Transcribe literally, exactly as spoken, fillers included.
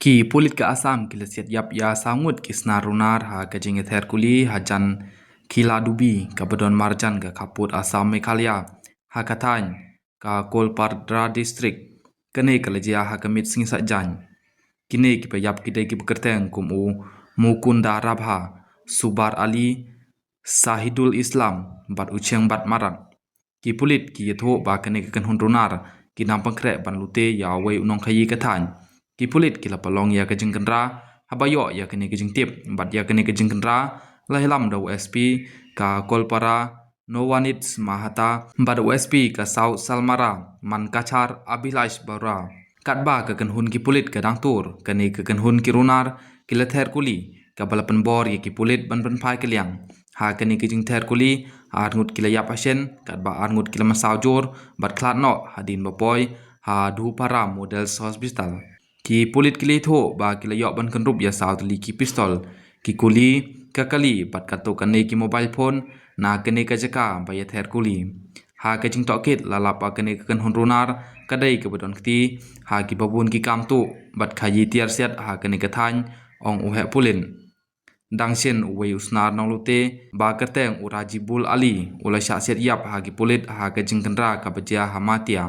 Ki pulit ka Assam ki la siat ïap ïa saw ngut ki snar runar ha ka jingïather kuli hajan Khiladubi kaba don marjan ka khappud Assam Meghalaya ha ka thaiñ ka Kolpara District. Kane ka la jia ha ka miet sngi Saitjaiñ. Kine kiba ïap ki dei kiba kyrteng kum u Mukunda Rabha, Subar Ali, Sahidul Islam bad u Chengbat Marak. Ki pulit ki ïathuh ba kane ka kynhun runar ki nang pynkhreh ban lute ïa uwei u nongkhaïi ka thaiñ. Ki pulit ki la pynlong ïa ka jingkynra haba ïoh ïa kane ka jingtip bad ïa kane ka jingkynra la ïalam da u S P ka Kolpara Novanit Mahata bad u S P ka South Salmara Mankachar Abhilash Baruah. Katba ka kynhun ki pulit ka dang tur, kane ka kynhun ki runar ki la ther kuli, kaba la pynbor ïa ki pulit ban pynphai kylliang. Ha kane ka jingther kuli, ar ngut ki la ïap hashen, katba ar ngut ki la mynsaw jur bad khlad noh hadien ba poi ha Dhupara Model Hospital. Ki pulit ki la ïathuh ba ki la ïoh ban kynrup ïa saw tylli ki pistol, ki kuli, ka kali bad katto katne ki mobile phone na kane ka jaka ba ïather kuli. Ha ka jingtohkit la lap ba kane ka kynhun runar ka dei kaba don kti ha kiba bun ki kam tuh bad khaïi tiar siat ha kane ka thaiñ, ong u heh pulit. Dang shen uwei u snar nonglute ba kyrteng u Rajibul Ali u la shah siat ïap ha ki pulit ha ka jingkynra kaba jia ha Matia.